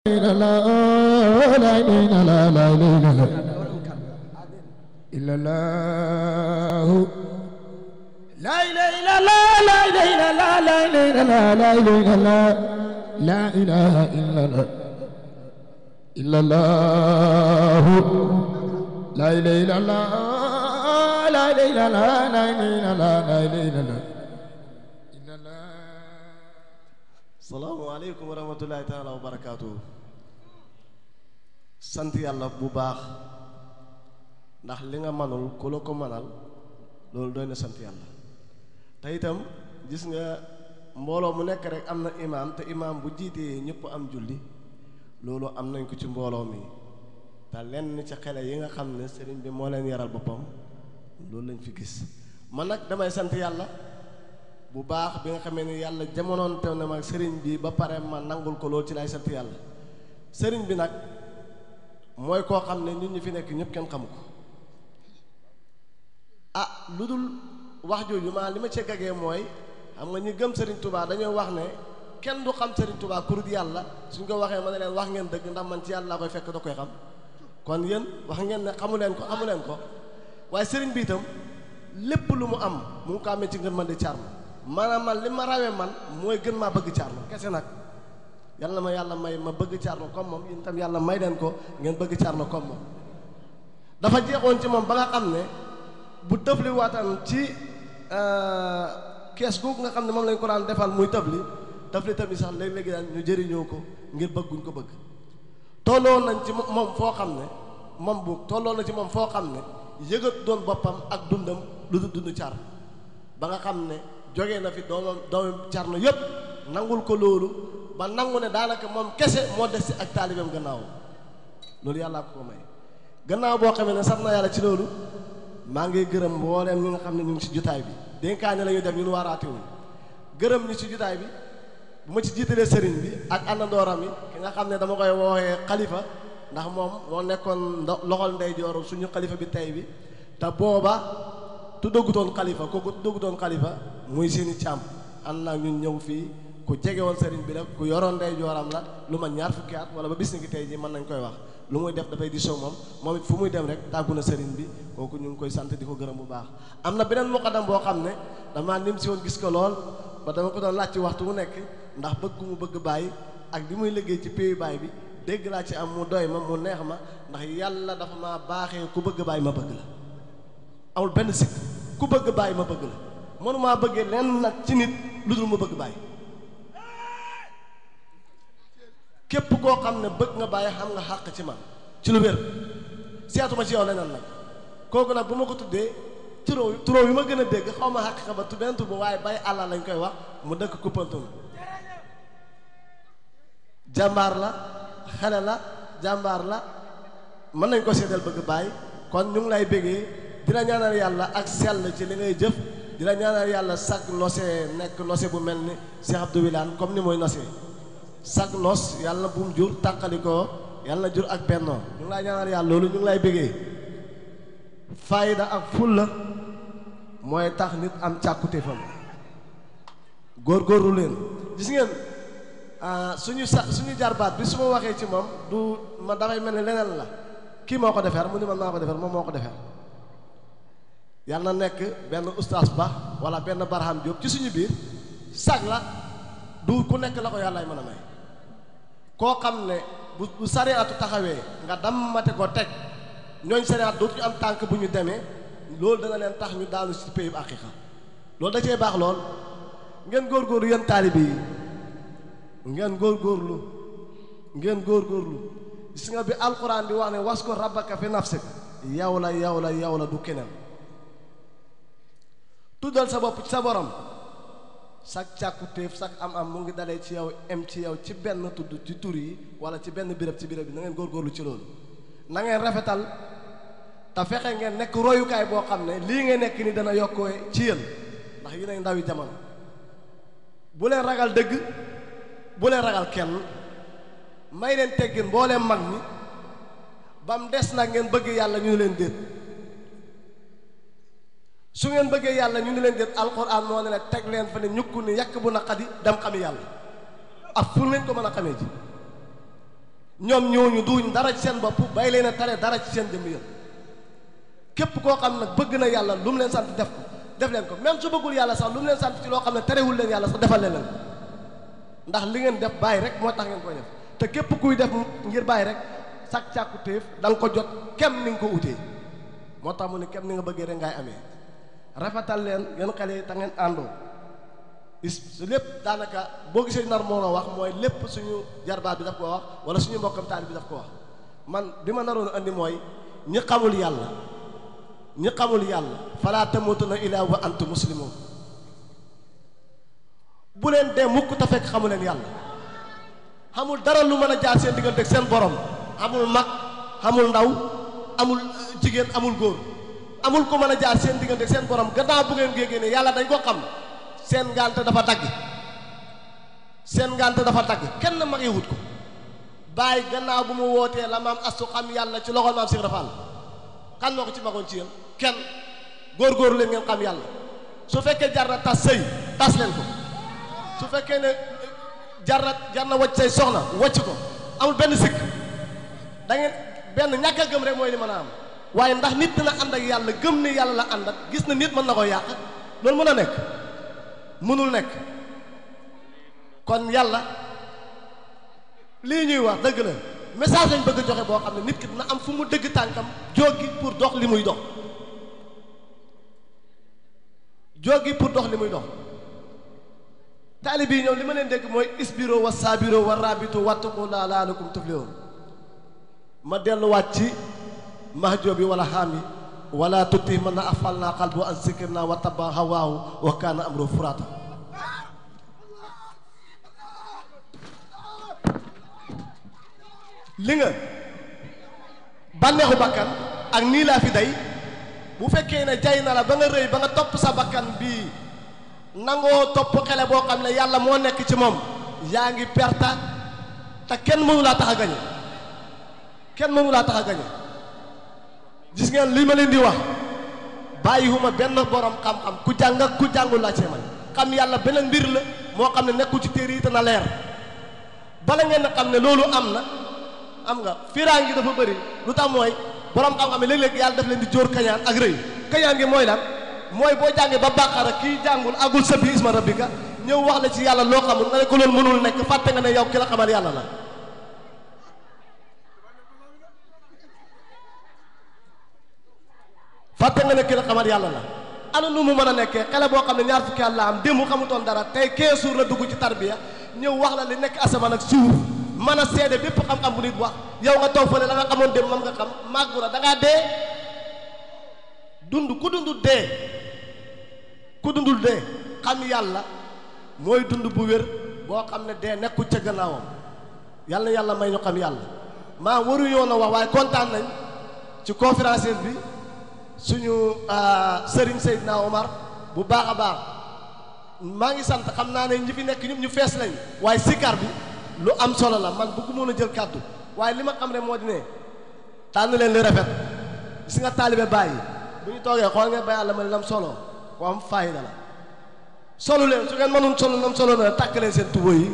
إلا الله لا إله إلا الله لا إله إلا الله لا إله إلا الله لا إله إلا الله لا إله إلا الله لا إله إلا الله لا إله إلا الله إلا الله لا إله إلا الله لا إله إلا الله لا إله إلا الله لا إله إلا الله salaamaaleykum wa rahmatullahi taala wa barakaatu. sant yàlla bu baax ndax li nga manul ku la ko manal loolu doy na sant yàlla te itam gis nga mbooloo mu nekk rek am na imaam te imaam bu jiitee ñëpp am julli loolu am nañ ko ci mbooloo mi te lenn ci xale yi nga xam ne sëriñ bi moo leen yaral boppam loolu lañ fi gis man nag damay sant yàlla bu baax bi nga xamee ni yàlla jamonoon teew na ma ak sëriñ bi ba pare ma nangul ko loolu ci lay sant yàlla sëriñ bi nag mooy koo xam ne nit ñi fi nekk ñëpp kenn xamu ko lu dul wax jooju li ma ci gagee mooy xam nga ñi gëm sëriñ Touba dañoo wax ne kenn du xam sëriñ Touba ku dul yàlla suñ ko waxee ma ne leen wax ngeen dëgg ndax man ci yàlla laa koy fekk da koy xam kon yéen wax ngeen ne xamu leen ko waaye sëriñ bi itam lépp lu mu am mu ngi ko amee ci ngeen mën di carma maanaam man li ma rawee man mooy gën maa bëgg Thierno kese nag yal na ma yàlla may ma bëgg Thierno comme moom yéen itam yàlla may leen ko ngeen bëgg Thierno comme moom dafa jeexoon ci moom ba nga xam ne bu tëfli waataan ci kees googu nga xam ne moom lañ ko daan defal muy tëfli tamit sax léeg-léegi daan ñu jëriñoo ko ngir bëgguñ ko bëgg tolloo nañ ci moom foo xam ne moom bu tolloo na ci moom foo xam ne yëgat doon boppam ak dundam lu dul dund Thierno ba nga xam ne jógee na fi doomu Thierno yëpp nangul ko loolu ba nangu ne daanaka moom kese moo des ci ak taalibeem gannaaw loolu yàllaa ko may gannaaw boo xamee ne sax na yàlla ci loolu maa ngi gërëm mbooleem ñi nga xam ne ñu ngi ci jotaay bi dénkaane la ñuy dem ñun waaraatewuñ gërëm ñi ci jotaay bi bu ma ci jiitalee sëriñ bi ak àndandooram yi ki nga xam ne dama koy woowee xalifa ndax moom moo nekkoon loxol ndeyjoor suñu xalifa bi tey bi te booba tuddagutoon xalifa kooku tuddagutoon xalifa muy seeni càmm ànd naa ñun ñëw fii ku jege woon sëriñ bi la ku yoroon ndey jooram la lu ma ñaar fukki at wala ba bis ni ki tey ji mën nañ koy wax lu muy def dafay di soog moom it fu muy dem rek tàggu na sëriñ bi kooku ñu ngi koy sant di ko gërëm bu baax am na beneen muqaddam boo xam ne damaa nim si woon gis ko lool ba dama ko doon laaj ci waxtu mu nekk ndax bëgg mu bëgg bàyyi ak li muy liggéey ci pays baay bi dégg laa ci am mu doy ma mu neex ma ndax yàlla dafa maa baaxee ku bëgg bàyyi ma bëgg la amul benn sikk ku bëgg bàyyi ma bëgg la mënumaa bëggee lenn nag ci nit lu dul ma bëgg bàyyi képp koo xam ne bëgg nga bàyyi xam nga xàq ci man ci lu wér seetuma ci yow leneen nag kooku nag bu ma ko tuddee turoo yi ma gën a dégg xaw ma xàq ba benn tur ba waaye bàyyi àlla lañ koy wax mu dëkk Koumpentoum jàmbaar la xale la jàmbaar la mën nañ ko seedeel bëgg bàyyi kon ñu ngi lay béggee di la ñaanal yàlla ak sell ci li ngay jëf di la ñaanal yàlla sag nosee nekk nose bu mel ni Cheikh Abdou Wilane comme ni mooy nosee sag nos yàlla na bu mu jur tàqalikoo yàlla na jur ak bennoo ñu ngi lay ñaanal yàlla loolu ñu ngi lay bëggee fayda ak fulla mooy tax nit am càkkute fam góorgóorlu leen gis ngeen suñu jarbaat bi su ma waxee ci moom du ma dafay mel ni leneen la kii moo ko defar mu ni man maa ko defar moom moo ko defar yàlla na nekk benn ustaas ba wala benn barham Diop ci suñu biir sag la du ku nekk la ko yàllaay mën a may koo xam ne bu sariyaatu taxawee nga dammate ko teg ñooñ sariyaat dootuñu am tànk bu ñu demee loolu dana leen tax ñu daanu ci pays bu aqiqa loolu da cee baax lool ngeen góorgóorlu yéen taalibe yi ngeen góorgóorlu gis nga bi alquran di wax ne was ko rabbaka fi nafsika yow la du keneen tuddal sa bopp ci sa borom sak càkkutéef sak am mu ngi dalee ci yow ci yow ci benn tudd ci tur yi wala ci benn béréb ci béréb bi na ngeen góorgóorlu ci loolu na ngeen rafetal te fexe ngeen nekk royukaay boo xam ne lii ngeen nekk ni dana yokkoo ci yéen ndax yi ne ndaw yi jamono bu leen ragal dëgg bu leen ragal kenn may leen teggin boo leen mag ñi ba mu des nag ngeen bëgg yàlla ñu leen déet su ngeen bëggee yàlla ñu ni leen déet alquran moo ne teg leen fa ne ñukku ni yàq bu naqadi dem xami yàlla ak fu ngeen ko mën a xamee ji ñoom ñooñu duñ dara ci seen bopp bay leen a tere dara ci seen jëmm yéen képp koo xam nag bëgg na yàlla lu mu leen sant def ko def leen ko même su bëggul yàlla sax lu mu leen sant ci loo xam ne terewul leen yàlla sax defal leen ko ndax li ngeen def bàyyi rek moo tax ngeen koy def te képp kuy def ngir bàyyi rek sak càkku téef da nga ko jot kem ni nga ko utee moo tax mu ne kem ni nga bëggee rek ngay amee rafetal leen yéen xale yi te ngeen àndoo su lépp daanaka boo gisee nar moo wax mooy lépp suñu jarbaat bi daf ko wax wala suñu mbokkam taal bi daf ko wax man bi ma naroon andi mooy ñi xamul yàlla falaa tamuutunna illaa wa antum muslimuun bu leen dee mukk te fekk xamu leen yàlla xamul dara lu mën a jaar seen diggante ak seen borom amul mag amul ndaw amul jigéen amul góor amul ko mën a jaar seen diggante ak seen borom gannaaw bu ngeen géegee ne yàlla dañ ko xam seen ngante dafa dagg kenn mag yi wut ko bàyyi gannaaw bu mu wootee la maam astu xam yàlla ci loxol maam Cheikh Rafal kan moo ko ci magoon ci yéen kenn góor-góorlu leen ngeen xam yàlla su fekkee jar na tas sëy tas leen ko su fekkee ne jar na wacc say soxna wacc ko amul benn sikk da ngeen benn ñàkk a gëm rek mooy li mën a am waaye ndax nit dina ànd ak yàlla gëm ne yàlla la ànd ak gis na nit mën na ko yàq loolu mën a nekk mënul nekk kon yàlla lii ñuy wax dëgg la message lañ bëgg a joxe boo xam ne nit ki dina am fu mu dëgg tànkam jógi pour dox li muy dox taalib yi ñoom li ma leen dégg mooy isbiro wa sabiro wa rabito wattaqu laa laalakum tuflihun ma delluwaat ci mahjo bi wala xaam yi wala tutti man na afal naa qalbu an sikirna wa taba hawaahu wa kaana amru furata li nga bànneexu bakkan ak nii laa fi day bu fekkee ne jay na la ba nga rëy ba nga topp sa bakkan bii nangoo topp xele boo xam ne yàlla moo nekk ci moom yaa ngi perta te kenn mënu laa tax a gañe gis ngeen li ma leen di wax bàyyiwuma benn borom xam-xam ku jàng ak ku jàngul laa cee man xam yàlla beneen mbir la moo xam ne nekkul ci téere yi te na leer bala ngeen a xam ne loolu am na am nga firaa ngi dafa bëri lu tax mooy borom xam-xam ne léeg-léeg yàlla daf leen di jóor kañaan ak rëy kañaan gi mooy lan mooy boo jàngee ba bàqara kii jàngul agul sabbi isma rabbika ñëw wax la ci yàlla loo xamul nga ne ko loolu mënul nekk fàtte nga ne yow ki la xamal yàlla la fàtte nga ne ki la xamal yàlla la ana nu mu mën a nekkee xale boo xam ne ñaar fukki at la am démb xamutoon dara tey 15 jours la dugg ci tarbiya ñëw wax la li nekk asamaan ak suuf mën a seede bépp xam-xam bu nit wax yow nga toog fële la nga xamoon démb moom nga xam màggu na da ngaa dee dund ku dundul dee xam yàlla mooy dund bu wér boo xam ne dee nekkul ca gannaawam yàlla may ñu xam yàlla maa waruñoo na wax waaye kontaan nañ ci conférencier bi suñu Serigne Seydina Omar bu baax a baax maa ngi sant xam naa ne ñi fi nekk ñëpp ñu fees lañ waaye sikar bi lu am solo la man bëggu mën a jël kàddu waaye li ma xam ne moo di ne tànn leen li rafet gis nga taalibe bàyyi bu ñu toogee xool nga bàyyi àlla ma lam solo ko am fayda la solu leen su ngeen mënul solo nam solo na tàkk leen seen tubo yi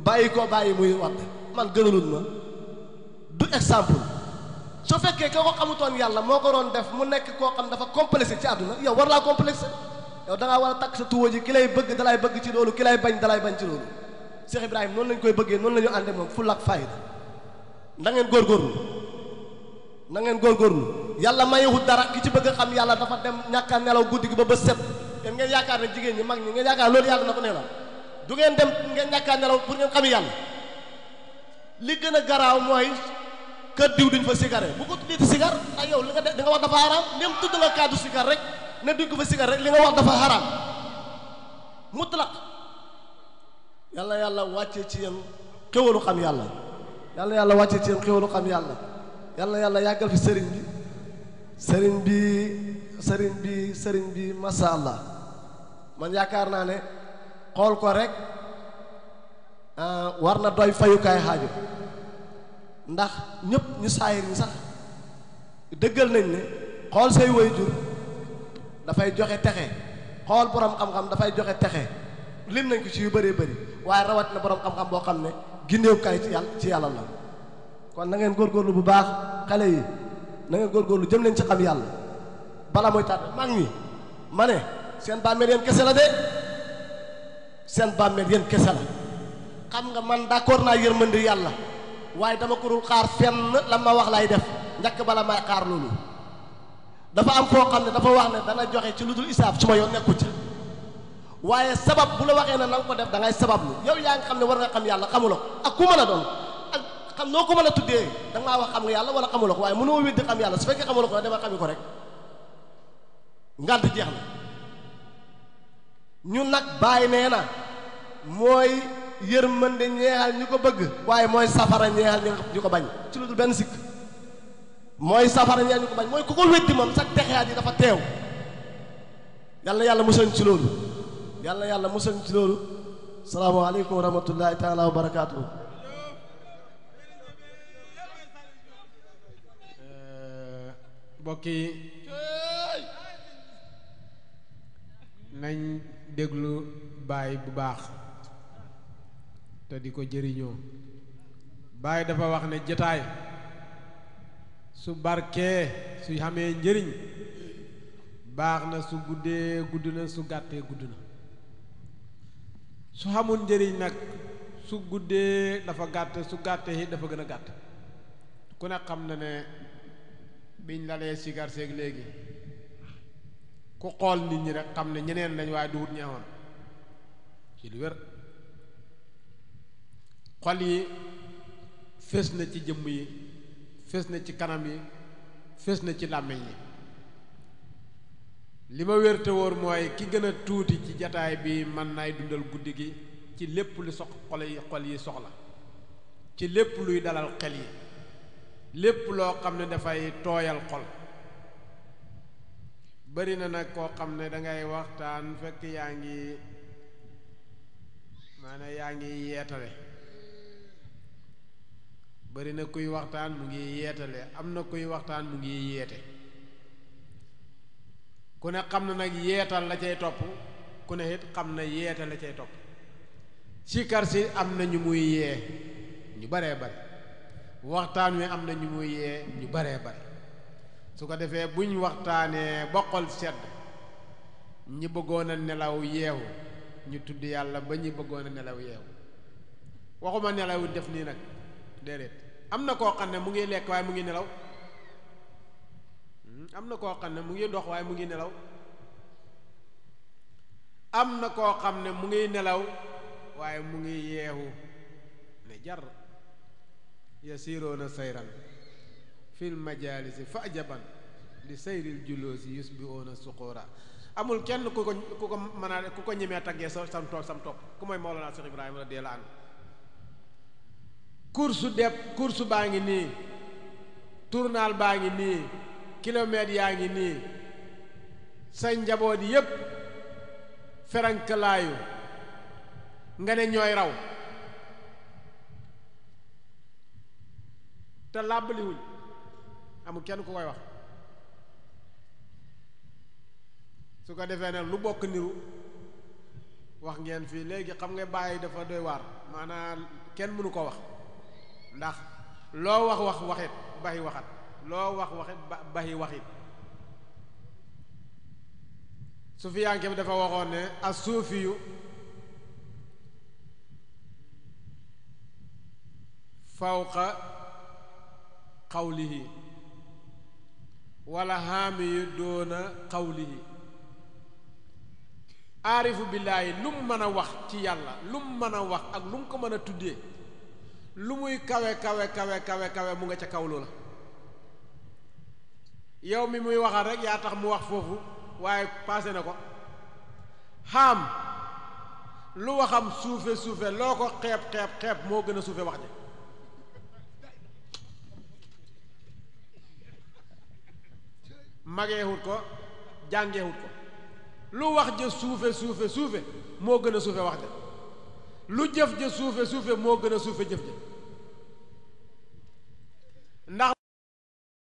bàyyi muy wax man gënalul ma du exemple su fekkee ka ko xamutoon yàlla moo ko doon def mu nekk koo xam dafa complexé ci àdduna yow war laa complexé yow da ngaa war a takk sa tuwo ji ki lay bëgg dalay bëgg ci loolu ki lay bañ dalay bañ ci loolu Cheikh Ibrahima noonu lañ koy bëggee noonu la ñu àndee moom fulla ak fayda na ngeen góorgóorlu yàlla mayewut dara ki ci bëgg a xam yàlla dafa dem ñàkk a nelaw guddi gi ba bët set yéen ngeen yaakaar ne jigéen ñi mag ñi ngeen yaakaar loolu yàlla na ko nelaw du ngeen dem ngeen ñàkk a nelaw pour ngeen xam yàlla li gën a garaaw mooy kër diw duñ fa sigare bu ko tuddee sigar ak yow li nga def di nga wax dafa xaraam même tudd nga kaddu sigar rek ne duñ ko fa sigar rek li nga wax dafa xaraam mutlaq yàlla wàccee ci yéen xéwalu xam yàlla yàlla wàccee ci yéen xéwalu xam yàlla yàlla yàggal fi sëriñ bi masha Allah man yaakaar naa ne xool ko rek war na doy fayukaay xaajo ndax ñëpp ñu saayir ñi sax dëggal nañ ne xool say waajur dafay joxe texe xool borom xam-xam dafay joxe texe lim nañ ko ci yu bëree bëri waaye rawat na borom xam-xam boo xam ne gindeewukaay ci yàlla la kon na ngeen góorgóorlu bu baax xale yi na ngeen góorgóorlu jëm leen ci xam yàlla bala muy tànn mag ñi ma ne seen bàmmeel yéen kese la de seen bàmmeel yéen kese la xam nga man d'accord naa yërmande yàlla waaye dama ko dul xaar fenn la ma wax lay def njëkk bala may xaar loolu dafa am foo xam ne dafa wax ne dana joxe ci lu dul isaab su ma yoon nekku ci waaye sabab bu la waxee ne na nga ko def da ngay sabab lu yow yaa ngi xam ne war nga xam yàlla xamuloo ko ak ku mën a doon ak xam noo ko mën a tuddee da nga maa wax xam nga yàlla wala xamuloo ko waaye mënoo weddi xam yàlla su fekkee xamuloo ko dama xami ko rek ngànt jeex na ñun nag bàyyi nee na mooy yërmande ñeexal ñu ko bëgg waaye mooy safara ñeexal ñu ko bañ ci lu dul benn sikk mooy safara ñeexal ñu ko bañ mooy ku ko weddi moom sax texeyaat yi dafa teew yàlla na yàlla musal ci loolu yàlla na yàlla musal ci loolu salaamaaleykum wa rahmatullahi taala wa barakaatuhu mbokk yi nañ déglu baay bu baax te di ko jëriñoo baay dafa wax ne jataay su barkee su xamee njëriñ baax na su guddee gudd na su gàttee gudd na su xamul njëriñ nag su guddee dafa gàtt su gàttee dafa gën a gàtt ku ne xam na ne biñ lalee sigar seeg léegi ku xool nit ñi rek xam ne ñeneen lañ waaye duwut ñaawoon ci lu wér xol yi fés na ci jëmm yi fés na ci kanam yi fés na ci làmmiñ yi li ma wér te wóor mooy ki gën a tuuti ci jataay bi mën nay dundal guddi gi ci lépp lu xol yi soxla ci lépp luy dalal xel yi lépp loo xam ne dafay tooyal xol bari na nag koo xam ne dangay waxtaan fekk yaa ngi maanaam yaa ngi yeetale bari na kuy waxtaan mu ngi yeetale am na kuy waxtaan mu ngi yeete ku ne xam na nag yeetal la cay topp ku ne it xam na yeete la cay topp sikar si am na ñu muy yee ñu baree bare waxtaan wi am na ñu muy yee ñu baree bare su ko defee buñ waxtaanee boqol sedd ñi bëggoon a nelaw yeewu ñu tudd yàlla ba ñi bëggoon a nelaw yeewu waxuma nelaw def nii nag déedéet am na koo xam ne mu ngi lekk waaye mu ngi nelaw am na koo xam ne mu ngi dox waaye mu ngi nelaw am na koo xam ne mu ngi nelaw waaye mu ngi yeewu ne jar yasiroona sayran fil majalisi fa ajaban li sayril juloosi yusbihoona suqura amul kenn ku ko mën a ku ko ñemee taggee sam topp ku mooy Mawlana Cheikh Ibrahima radiyallahu anhu course baa ngi nii tournal baa ngi nii kilomètres yaa ngi nii sa njaboot yépp ferankalaayu nga ne ñooy raw te làbbaliwuñ amul kenn ku koy wax su ko defee nag lu bokk niru wax ngeen fii léegi xam nga bàyyi dafa doy waar maanaam kenn mënu ko wax ndax loo wax waxit baxi waxat loo wax waxit baxi waxit sufiyanke bi dafa waxoon ne as-suufiyu fawqa qawlihi wala haamiyu doona qawlihi aarifu billaahi lu mu mën a wax ci yàlla lu mu mën a wax ak lu mu ko mën a tuddee lu muy kawe mu nga ca kaw loola yow mi muy waxal rek yaa tax mu wax foofu waaye paase na ko xaam lu waxam suufe loo ko xeeb moo gën a suufe wax ja mageewut ko jàngeewut ko lu wax ja suufe moo gën a suufe wax ja lu jëf ja suufe moo gën a suufe jëf ja